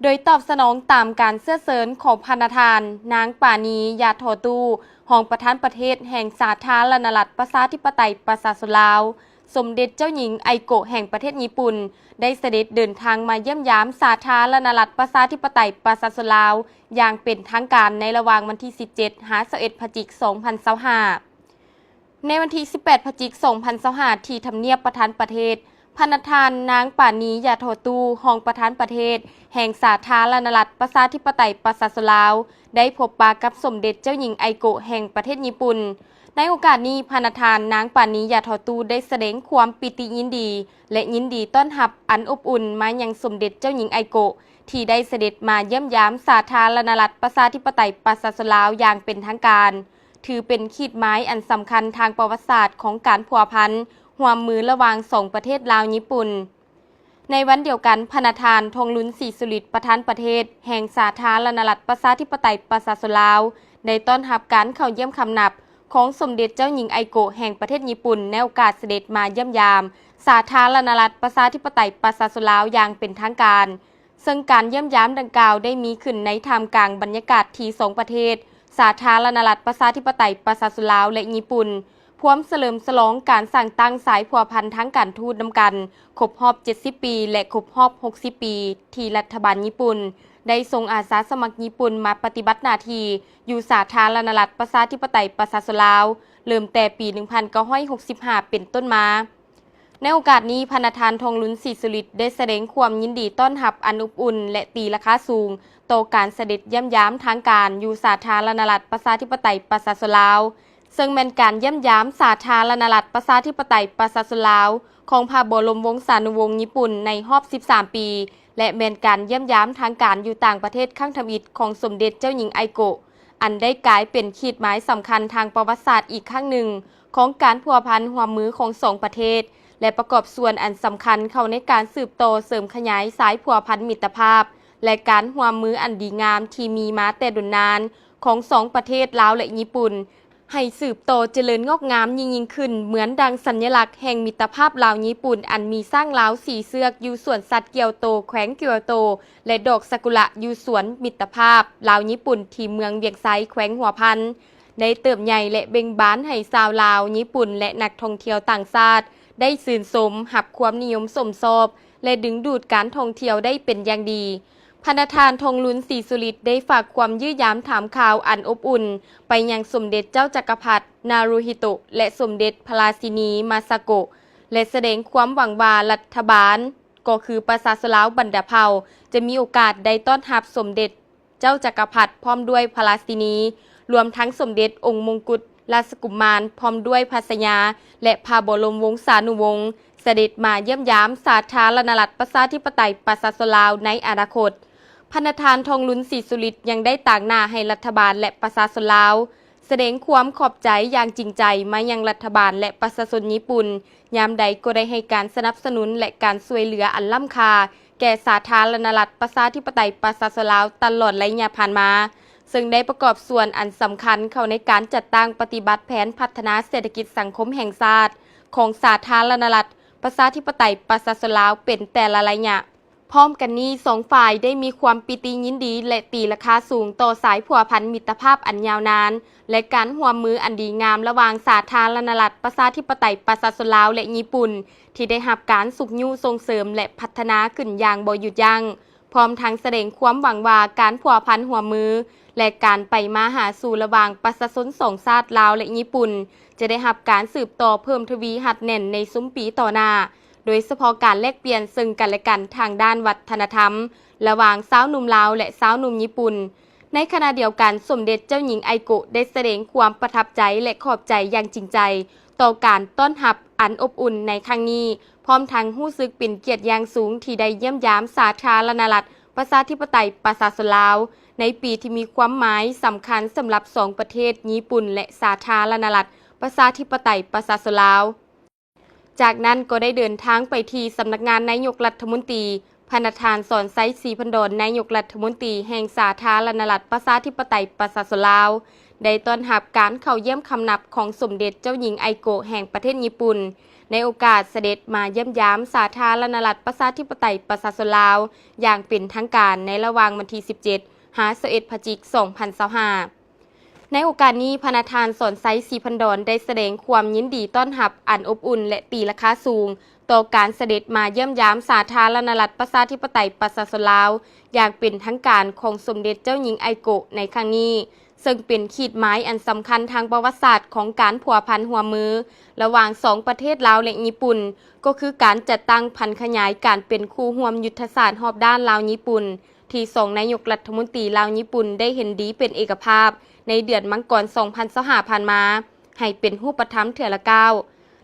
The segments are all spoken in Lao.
ໂດຍຕອບສະໜອງຕາມການເຊື້ອເຊີນຂອງພະນະທ່ານ ນາງ ປານີ ຢາທໍ່ຕູ້ ຮອງປະທານປະເທດແຫ່ງສາທາລະນະລັດ ປະຊາທິປະໄຕ ປະຊາຊົນລາວ, ສົມເດັດເຈົ້າຍິງ ໄອໂກະ ແຫ່ງປະເທດຍີ່ປຸ່ນ ໄດ້ສະເດັດເດີນທາງມາຢ້ຽມຢາມສາທາລະນະລັດ ປະຊາທິປະໄຕ ປະຊາຊົນລາວ ຢ່າງເປັນທາງການ ໃນລະຫວ່າງວັນທີສິບເຈັດ ຫາ ຊາວເອັດ ພະຈິກ ສອງພັນຊາວຫ້າ. ໃນວັນທີສິບແປດ ພະຈິກ ສອງພັນຊາວຫ້າ ທີ່ທຳນຽບປະທານປະເທດ, ພະນະທ່ານ ນາງ ປານີ ຢາທໍ່ຕູ້ ຮອງປະທານປະເທດແຫ່ງສາທາລະນະລັດ ປະຊາທິປະໄຕ ປະຊາຊົນລາວ ໄດ້ພົບປະກັບສົມເດັດເຈົ້າຍິງ ໄອໂກະ ແຫ່ງປະເທດຍີ່ປຸ່ນ. ໃນໂອກາດນີ້, ພະນະທ່ານ ນາງ ປານີ ຢາທໍ່ຕູ້ ໄດ້ສະແດງຄວາມປີຕິຍິນດີ ແລະ ຍິນດີຕ້ອນຮັບອັນອົບອຸ່ນມາຍັງສົມເດັດເຈົ້າຍິງ ໄອໂກະ ທີ່ໄດ້ສະເດັດມາຢ້ຽມຢາມສາທາລະນະລັດ ປະຊາທິປະໄຕ ປະຊາຊົນລາວ ຢ່າງເປັນທາງການ. ຖືເປັນຂີດໝາຍອັນສຳຄັນທາງປະຫວັດສາດຂອງການພົວພັນຮ່ວມມືລະຫວ່າງສອງປະເທດລາວຍີ່ປຸ່ນ. ໃນວັນດຽວກັນ, ພະນະທ່ານ ທອງລຸນ ສີສຸລິດ ປະທານປະເທດແຫ່ງສາທາລະນະລັດ ປະຊາທິປະໄຕ ປະຊາຊົນລາວ ໄດ້ຕ້ອນຮັບການເຂົ້າຢ້ຽມຄຳນັບຂອງສົມເດັດເຈົ້າຍິງ ໄອໂກະ ແຫ່ງປະເທດຍີ່ປຸ່ນ ໃນໂອກາດສະເດັດມາຢ້ຽມຢາມສາທາລະນະລັດ ປະຊາທິປະໄຕ ປະຊາຊົນລາວ ຢ່າງເປັນທາງການ. ເຊິ່ງການຢ້ຽມຢາມດັ່ງກ່າວໄດ້ມີຂຶ້ນໃນທ່າມກາງບັນຍາກາດທີ່ສອງປະເທດ ສາທາລະນະລັດ ປະຊາທິປະໄຕ ປະຊາຊົນລາວ ແລະ ຍີ່ປຸ່ນ ພວມສະເຫຼີມສະຫຼອງການສ້າງຕັ້ງສາຍພົວພັນທາງການທູດນຳກັນ ຄົບຮອບເຈັດສິບປີ ແລະ ຄົບຮອບຫົກສິບປີ ທີ່ລັດຖະບານຍີ່ປຸ່ນໄດ້ສົ່ງອາສາສະໝັກຍີ່ປຸ່ນມາປະຕິບັດໜ້າທີ່ຢູ່ສາທາລະນະລັດ ປະຊາທິປະໄຕ ປະຊາຊົນລາວ ເລີ່ມແຕ່ປີໜຶ່ງພັນເກົ້າຮ້ອຍຫົກສິບຫ້າເປັນຕົ້ນມາ. ໃນໂອກາດນີ້, ພະນະທ່ານ ທອງລຸນ ສີສຸລິດ ໄດ້ສະແດງຄວາມຍິນດີຕ້ອນຮັບອັນອົບອຸ່ນ ແລະ ຕີລາຄາສູງຕໍ່ການສະເດັດຢ້ຽມຢາມທາງການຢູ່ສາທາລະນະລັດ ປະຊາທິປະໄຕ ປະຊາຊົນລາວ, ເຊິ່ງແມ່ນການຢ້ຽມຢາມສາທາລະນະລັດ ປະຊາທິປະໄຕ ປະຊາຊົນລາວ ຂອງພະບໍລົມວົງສານຸວົງຍີ່ປຸ່ນໃນຮອບສິບສາມປີ ແລະ ແມ່ນການຢ້ຽມຢາມທາງການຢູ່ຕ່າງປະເທດຄັ້ງທຳອິດຂອງສົມເດັດເຈົ້າຍິງ ໄອໂກະ ອັນໄດ້ກາຍເປັນຂີດໝາຍສຳຄັນທາງປະຫວັດສາດອີກຄັ້ງໜຶ່ງຂອງການພົວພັນຮ່ວມມືຂອງສອງປະເທດ ແລະ ປະກອບສ່ວນອັນສຳຄັນເຂົ້າໃນການສືບຕໍ່ເສີມຂະຫຍາຍສາຍພົວພັນມິດຕະພາບ ແລະ ການຮ່ວມມືອັນດີງາມທີ່ມີມາແຕ່ດົນນານຂອງສອງປະເທດລາວ ແລະ ຍີ່ປຸ່ນ ໃຫ້ສືບຕໍ່ຈະເລີນງອກງາມຍິ່ງໆຂຶ້ນ ເໝືອນດັ່ງສັນຍະລັກແຫ່ງມິດຕະພາບລາວຍີ່ປຸ່ນ ອັນມີຊ້າງລາວສີ່ເຊືອກຢູ່ສວນສັດກຽວໂຕ ແຂວງກຽວໂຕ ແລະ ດອກຊາກຸຣະຢູ່ສວນມິດຕະພາບລາວຍີ່ປຸ່ນ ທີ່ເມືອງວຽງໄຊ ແຂວງຫົວພັນ ໄດ້ເຕີບໃຫຍ່ ແລະ ເບັ່ງບານໃຫ້ຊາວລາວ, ຍີ່ປຸ່ນ ແລະ ນັກທ່ອງທ່ຽວຕ່າງຊາດໄດ້ຊື່ນຊົມ, ຮັບຄວາມນິຍົມຊົມຊອບ ແລະ ດຶງດູດການທ່ອງທ່ຽວໄດ້ເປັນຢ່າງດີ. ພະນະທ່ານ ທອງລຸນ ສີສຸລິດ ໄດ້ຝາກຄວາມຢ້ຽມຢາມຖາມຂ່າວອັນອົບອຸ່ນໄປຍັງສົມເດັດເຈົ້າຈັກກະພັດ ນາຣູຮິໂຕະ ແລະ ສົມເດັດພະລາຊິນີ ມາຊາໂກະ ແລະ ສະແດງຄວາມຫວັງວ່າລັດຖະບານ ກໍຄືປະຊາຊົນລາວບັນດາເຜົ່າ ຈະມີໂອກາດໄດ້ຕ້ອນຮັບສົມເດັດເຈົ້າຈັກກະພັດ ພ້ອມດ້ວຍພະລາຊິນີ ລວມທັງສົມເດັດອົງມົງກຸດລາຊະກຸມານ ພ້ອມດ້ວຍພັດຊະຍາ ແລະ ພະບໍລົມວົງສານຸວົງ ສະເດັດມາຢ້ຽມຢາມສາທາລະນະລັດ ປະຊາທິປະໄຕ ປະຊາຊົນລາວໃນອະນາຄົດ. ພະນະທ່ານ ທອງລຸນ ສີສຸລິດ ຍັງໄດ້ຕາງໜ້າໃຫ້ລັດຖະບານ ແລະ ປະຊາຊົນລາວ ສະແດງຄວາມຂອບໃຈຢ່າງຈິງໃຈມາຍັງລັດຖະບານ ແລະ ປະຊາຊົນຍີ່ປຸ່ນ ຍາມໃດກໍໄດ້ໃຫ້ການສະໜັບສະໜູນ ແລະ ການຊ່ວຍເຫຼືອອັນລ້ຳຄ່າແກ່ສາທາລະນະລັດ ປະຊາທິປະໄຕ ປະຊາຊົນລາວ ຕະຫຼອດໄລຍະຜ່ານມາ, ເຊິ່ງໄດ້ປະກອບສ່ວນອັນສຳຄັນເຂົ້າໃນການຈັດຕັ້ງປະຕິບັດແຜນພັດທະນາເສດຖະກິດສັງຄົມແຫ່ງຊາດຂອງສາທາລະນະລັດ ປະຊາທິປະໄຕ ປະຊາຊົນລາວ ເປັນແຕ່ລະໄລຍະ. ພ້ອມກັນນີ້, ສອງຝ່າຍໄດ້ມີຄວາມປີຕິຍິນດີ ແລະ ຕີລາຄາສູງຕໍ່ສາຍພົວພັນມິດຕະພາບອັນຍາວນານ ແລະ ການຮ່ວມມືອັນດີງາມລະຫວ່າງສາທາລະນະລັດ ປະຊາທິປະໄຕ ປະຊາຊົນລາວ ແລະ ຍີ່ປຸ່ນ ທີ່ໄດ້ຮັບການຊຸກຍູ້ສົ່ງເສີມ ແລະ ພັດທະນາຂຶ້ນຢ່າງບໍ່ຢຸດຢັ້ງ, ພ້ອມທັງສະແດງຄວາມຫວັງວ່າການພົວພັນຮ່ວມມື ແລະ ການໄປມາຫາສູ່ລະຫວ່າງປະຊາຊົນສອງຊາດ ລາວ ແລະ ຍີ່ປຸ່ນ ຈະໄດ້ຮັບການສືບຕໍ່ເພີ່ມທະວີຮັດແໜ້ນໃນຊຸມປີຕໍ່ໜ້າ. ໂດຍສະເພາະການແລກປ່ຽນເຊິ່ງກັນແລະກັນທາງດ້ານວັດທະນະທຳ ລະຫວ່າງຊາວໜຸ່ມລາວ ແລະ ຊາວໜຸ່ມຍີ່ປຸ່ນ. ໃນຂະນະດຽວກັນ, ສົມເດັດເຈົ້າຍິງໄອໂກະ ໄດ້ສະແດງຄວາມປະທັບໃຈ ແລະ ຂອບໃຈຢ່າງຈິງໃຈຕໍ່ການຕ້ອນຮັບອັນອົບອຸ່ນໃນຄັ້ງນີ້, ພ້ອມທັງຮູ້ສຶກເປັນກຽດຢ່າງສູງທີ່ໄດ້ຢ້ຽມຢາມສາທາລະນະລັດ ປະຊາທິປະໄຕ ປະຊາຊົນລາວ ໃນປີທີ່ມີຄວາມໝາຍສຳຄັນສຳລັບສອງປະເທດ ຍີ່ປຸ່ນ ແລະ ສາທາລະນະລັດ ປະຊາທິປະໄຕ ປະຊາຊົນລາວ. ຈາກນັ້ນກໍໄດ້ເດີນທາງໄປທີ່ສຳນັກງານນາຍົກລັດຖະມົນຕີ, ພະນະທ່ານ ສອນໄຊ ສີພັນດອນ ນາຍົກລັດຖະມົນຕີແຫ່ງສາທາລະນະລັດ ປະຊາທິປະໄຕ ປະຊາຊົນລາວ ໄດ້ຕ້ອນຮັບການເຂົ້າຢ້ຽມຄຳນັບຂອງສົມເດັດເຈົ້າຍິງໄອໂກະ ແຫ່ງປະເທດຍີ່ປຸ່ນ. ໃນໂອກາດສະເດັດມາຢ້ຽມຢາມສາທາລະນະລັດປະຊາທິປະໄຕປະຊາຊົນລາວຢ່າງເປັນທາງການ ໃນລະຫວ່າງວັນທີສິບເຈັດ ຫາ ຊາວເອັດ ພະຈິກ ສອງພັນຊາວຫ້າ. ໃນໂອກາດນີ້, ພະນະທ່ານ ສອນໄຊ ສີພັນດອນ ໄດ້ສະແດງຄວາມຍິນດີຕ້ອນຮັບອັນອົບອຸ່ນ ແລະ ຕີລາຄາສູງຕໍ່ການສະເດັດມາຢ້ຽມຢາມສາທາລະນະລັດປະຊາທິປະໄຕປະຊາຊົນລາວຢ່າງເປັນທາງການຂອງສົມເດັດເຈົ້າຍິງໄອໂກະໃນຄັ້ງນີ້, ເຊິ່ງເປັນຂີດໝາຍອັນສຳຄັນທາງປະຫວັດສາດຂອງການພົວພັນຮ່ວມມືລະຫວ່າງສອງປະເທດລາວ ແລະ ຍີ່ປຸ່ນ, ກໍຄືການຈັດຕັ້ງຜັນຂະຫຍາຍການເປັນຄູ່ຮ່ວມຍຸດທະສາດຮອບດ້ານລາວຍີ່ປຸ່ນ ທີ່ສອງນາຍົກລັດຖະມົນຕີລາວຍີ່ປຸ່ນໄດ້ເຫັນດີເປັນເອກະພາບໃນເດືອນມັງກອນ ສອງພັນຊາວຫ້າ ຜ່ານມາ ໃຫ້ເປັນຮູບປະທຳເທື່ອລະກ້າວ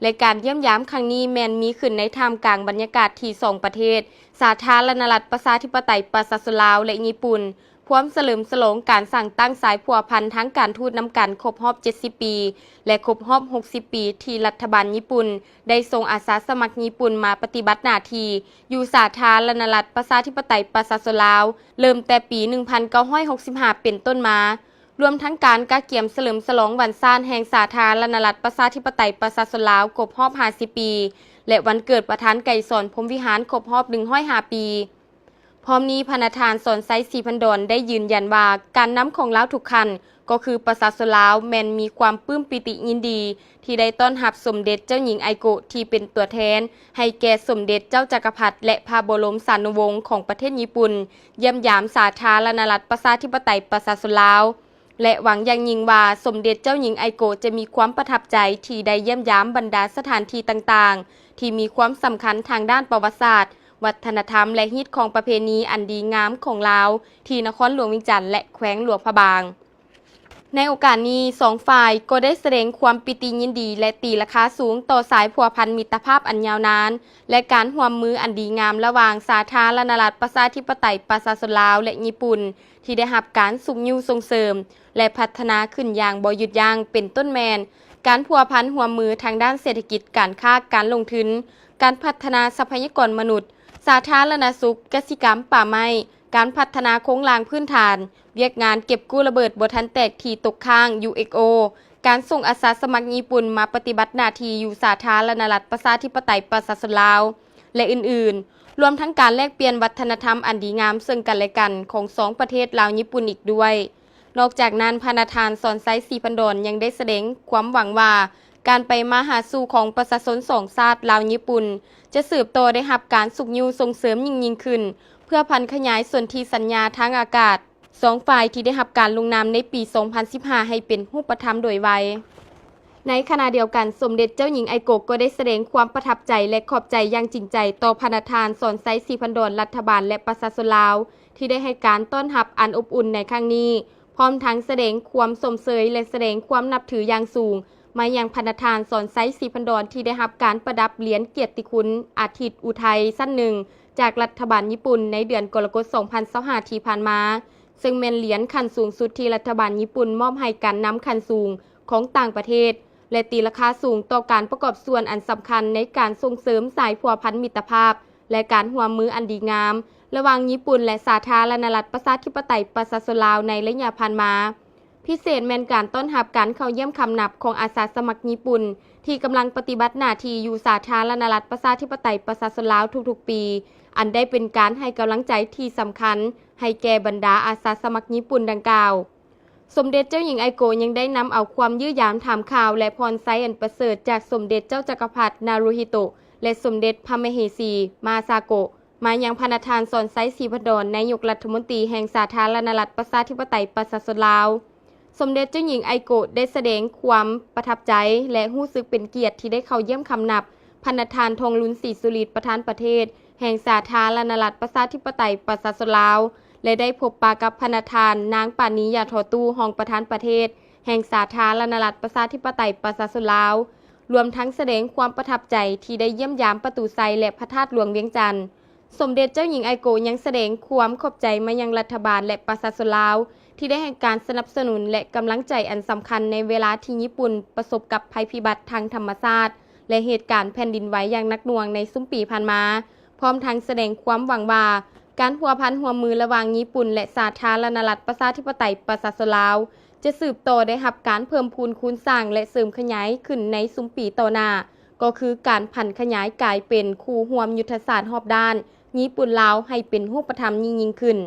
ແລະ ການຢ້ຽມຢາມຄັ້ງນີ້ແມ່ນມີຂຶ້ນໃນທ່າມກາງບັນຍາກາດທີ່ສອງປະເທດ ສາທາລະນະລັດປະຊາທິປະໄຕປະຊາຊົນລາວ ແລະ ຍີ່ປຸ່ນ ພວມສະເຫຼີມສະຫຼອງການສ້າງຕັ້ງສາຍພົວພັນທາງການທູດນຳກັນຄົບຮອບເຈັດສິບປີ ແລະ ຄົບຮອບຫົກສິບປີ ທີ່ລັດຖະບານຍີ່ປຸ່ນໄດ້ສົ່ງອາສາສະໝັກຍີ່ປຸ່ນມາປະຕິບັດໜ້າທີ່ຢູ່ສາທາລະນະລັດປະຊາທິປະໄຕປະຊາຊົນລາວ ເລີ່ມແຕ່ປີໜຶ່ງພັນເກົ້າຮ້ອຍຫົກສິບຫ້າເປັນຕົ້ນມາ, ລວມທັງການກະກຽມສະເຫຼີມສະຫຼອງວັນຊາດແຫ່ງສາທາລະນະລັດປະຊາທິປະໄຕປະຊາຊົນລາວຄົບຮອບຫ້າສິບປີ ແລະ ວັນເກີດປະທານໄກສອນ ພົມວິຫານ ຄົບຮອບໜຶ່ງຮ້ອຍຫ້າປີ. ພ້ອມນີ້, ພະນະທ່ານ ສອນໄຊ ສີພັນດອນ ໄດ້ຢືນຢັນວ່າ ການນຳຂອງລາວທຸກຂັ້ນ ກໍຄືປະຊາຊົນລາວແມ່ນມີຄວາມປຶ້ມປີຕິຍິນດີ ທີ່ໄດ້ຕ້ອນຮັບສົມເດັດເຈົ້າຍິງໄອໂກະ ທີ່ເປັນຕົວແທນໃຫ້ແກ່ສົມເດັດເຈົ້າຈັກກະພັດ ແລະ ພະບໍລົມສານຸວົງຂອງປະເທດຍີ່ປຸ່ນ ຢ້ຽມຢາມສາທາລະນະລັດປະຊາທິປະໄຕປະຊາຊົນລາວ ແລະ ຫວັງຢ່າງຍິ່ງວ່າ ສົມເດັດເຈົ້າຍິງໄອໂກະຈະມີຄວາມປະທັບໃຈທີ່ໄດ້ຢ້ຽມຢາມບັນດາສະຖານທີ່ຕ່າງໆ ທີ່ມີຄວາມສຳຄັນທາງດ້ານປະຫວັດສາດ, ວັດທະນະທຳ ແລະ ຮີດຄອງປະເພນີອັນດີງາມຂອງລາວ ທີ່ນະຄອນຫຼວງວຽງຈັນ ແລະ ແຂວງຫຼວງພະບາງ. ໃນໂອກາດນີ້, ສອງຝ່າຍກໍໄດ້ສະແດງຄວາມປີຕິຍິນດີ ແລະ ຕີລາຄາສູງຕໍ່ສາຍພົວພັນມິດຕະພາບອັນຍາວນານ ແລະ ການຮ່ວມມືອັນດີງາມລະຫວ່າງສາທາລະນະລັດປະຊາທິປະໄຕປະຊາຊົນລາວ ແລະ ຍີ່ປຸ່ນ ທີ່ໄດ້ຮັບການຊຸກຍູ້ສົ່ງເສີມ ແລະ ພັດທະນາຂຶ້ນຢ່າງບໍ່ຢຸດຢັ້ງ, ເປັນຕົ້ນແມ່ນ ການພົວພັນຮ່ວມມືທາງດ້ານເສດຖະກິດ, ການຄ້າ, ການລົງທຶນ, ການພັດທະນາຊັບພະຍາກອນມະນຸດ, ສາທາລະນະສຸກ, ກະສິກຳ, ປ່າໄມ້, ການພັດທະນາໂຄງລ່າງພື້ນຖານ, ວຽກງານເກັບກູ້ລະເບີດບໍ່ທັນແຕກທີ່ຕົກຄ້າງ ຢູເອັກໂອ, ການສົ່ງອາສາສະໝັກຍີ່ປຸ່ນມາປະຕິບັດໜ້າທີ່ຢູ່ສາທາລະນະລັດປະຊາທິປະໄຕປະຊາຊົນລາວ ແລະ ອື່ນໆ, ລວມທັງການແລກປ່ຽນວັດທະນະທຳອັນດີງາມເຊິ່ງກັນແລະກັນຂອງສອງປະເທດລາວຍີ່ປຸ່ນອີກດ້ວຍ. ນອກຈາກນັ້ນ, ພະນະທ່ານ ສອນໄຊ ສີພັນດອນ ຍັງໄດ້ສະແດງຄວາມຫວັງວ່າ ການໄປມາຫາສູ່ຂອງປະຊາຊົນສອງຊາດລາວຍີ່ປຸ່ນ ຈະສືບຕໍ່ໄດ້ຮັບການຊຸກຍູ້ສົ່ງເສີມຍິ່ງໆຂຶ້ນ ເພື່ອພັນຂະຫຍາຍສົນທິສັນຍາທາງອາກາດ ສອງຝ່າຍທີ່ໄດ້ຮັບການລົງນາມໃນປີສອງພັນສິບຫ້າໃຫ້ເປັນຮູບປະທຳໂດຍໄວ. ໃນຂະນະດຽວກັນ, ສົມເດັດເຈົ້າຍິງໄອໂກະກໍໄດ້ສະແດງຄວາມປະທັບໃຈ ແລະ ຂອບໃຈຢ່າງຈິງໃຈຕໍ່ພະນະທ່ານ ສອນໄຊ ສີພັນດອນ, ລັດຖະບານ ແລະ ປະຊາຊົນລາວ ທີ່ໄດ້ໃຫ້ການຕ້ອນຮັບອັນອົບອຸ່ນໃນຄັ້ງນີ້, ພ້ອມທັງສະແດງຄວາມຊົມເຊີຍ ແລະ ສະແດງຄວາມນັບຖືຢ່າງສູງມາຍັງພະນະທ່ານ ສອນໄຊ ສີພັນດອນ ທີ່ໄດ້ຮັບການປະດັບຫຼຽນກຽດຕິຄຸນອາທິດອຸໄທຊັ້ນໜຶ່ງ ຈາກລັດຖະບານຍີ່ປຸ່ນໃນເດືອນກໍລະກົດ ສອງພັນຊາວຫ້າ ທີ່ຜ່ານມາ. ເຊິ່ງແມ່ນຫຼຽນຂັ້ນສູງສຸດທີ່ລັດຖະບານຍີ່ປຸ່ນມອບໃຫ້ການນຳຂັ້ນສູງຂອງຕ່າງປະເທດ ແລະ ຕີລາຄາສູງຕໍ່ການປະກອບສ່ວນອັນສຳຄັນໃນການສົ່ງເສີມສາຍພົວພັນມິດຕະພາບ ແລະ ການຮ່ວມມືອັນດີງາມ ລະຫວ່າງຍີ່ປຸ່ນ ແລະ ສາທາລະນະລັດປະຊາທິປະໄຕປະຊາຊົນລາວໃນໄລຍະຜ່ານມາ. ພິເສດແມ່ນການຕ້ອນຮັບການເຂົ້າຢ້ຽມຄຳນັບຂອງອາສາສະໝັກຍີ່ປຸ່ນ ທີ່ກຳລັງປະຕິບັດໜ້າທີ່ຢູ່ສາທາລະນະລັດປະຊາທິປະໄຕປະຊາຊົນລາວທຸກໆປີ, ອັນໄດ້ເປັນການໃຫ້ກຳລັງໃຈທີ່ສຳຄັນໃຫ້ແກ່ບັນດາອາສາສະໝັກຍີ່ປຸ່ນດັ່ງກ່າວ. ສົມເດັດເຈົ້າຍິງໄອໂກະຍັງໄດ້ນຳເອົາຄວາມຢ້ຽມຢາມຖາມຂ່າວ ແລະ ພອນໄຊອັນປະເສີດຈາກສົມເດັດເຈົ້າຈັກກະພັດນາຣູຮິໂຕະ ແລະ ສົມເດັດພະມະເຫສີມາຊາໂກະ ມາຍັງພະນະທ່ານ ສອນໄຊ ສີພັນດອນ ນາຍົກລັດຖະມົນຕີແຫ່ງສາທາລະນະລັດປະຊາທິປະໄຕປະຊາຊົນລາວ. ສົມເດັດເຈົ້າຍິງໄອໂກະໄດ້ສະແດງຄວາມປະທັບໃຈ ແລະ ຮູ້ສຶກເປັນກຽດທີ່ໄດ້ເຂົ້າຢ້ຽມຄຳນັບ ພະນະທ່ານ ທອງລຸນ ສີສຸລິດ ປະທານປະເທດແຫ່ງສາທາລະນະລັດປະຊາທິປະໄຕປະຊາຊົນລາວ ແລະ ໄດ້ພົບປະກັບພະນະທ່ານ ນາງ ປານີ ຢາທໍ່ຕູ້ ຮອງປະທານປະເທດແຫ່ງສາທາລະນະລັດປະຊາທິປະໄຕປະຊາຊົນລາວ, ລວມທັງສະແດງຄວາມປະທັບໃຈທີ່ໄດ້ຢ້ຽມຢາມປະຕູໄຊ ແລະ ພະທາດຫຼວງວຽງຈັນ. ສົມເດັດເຈົ້າຍິງໄອໂກະຍັງສະແດງຄວາມຂອບໃຈມາຍັງລັດຖະບານ ແລະ ປະຊາຊົນລາວ ທີ່ໄດ້ໃຫ້ການສະໜັບສະໜູນ ແລະ ກຳລັງໃຈອັນສຳຄັນໃນເວລາທີ່ຍີ່ປຸ່ນປະສົບກັບໄພພິບັດທາງທຳມະຊາດ ແລະ ເຫດການແຜ່ນດິນໄຫວຢ່າງໜັກໜ່ວງໃນຊຸມປີຜ່ານມາ, ພ້ອມທັງສະແດງຄວາມຫວັງວ່າ ການພົວພັນຮ່ວມມືລະຫວ່າງຍີ່ປຸ່ນ ແລະ ສາທາລະນະລັດປະຊາທິປະໄຕປະຊາຊົນລາວ ຈະສືບຕໍ່ໄດ້ຮັບການເພີ່ມພູນຄູນສ້າງ ແລະ ເສີມຂະຫຍາຍຂຶ້ນໃນຊຸມປີຕໍ່ໜ້າ, ກໍຄືການຜັນຂະຫຍາຍກາຍເປັນຄູ່ຮ່ວມຍຸດທະສາດຮອບດ້ານຍີ່ປຸ່ນ-ລາວ ໃຫ້ເປັນຮູບປະທຳຍິ່ງໆຂຶ້ນ.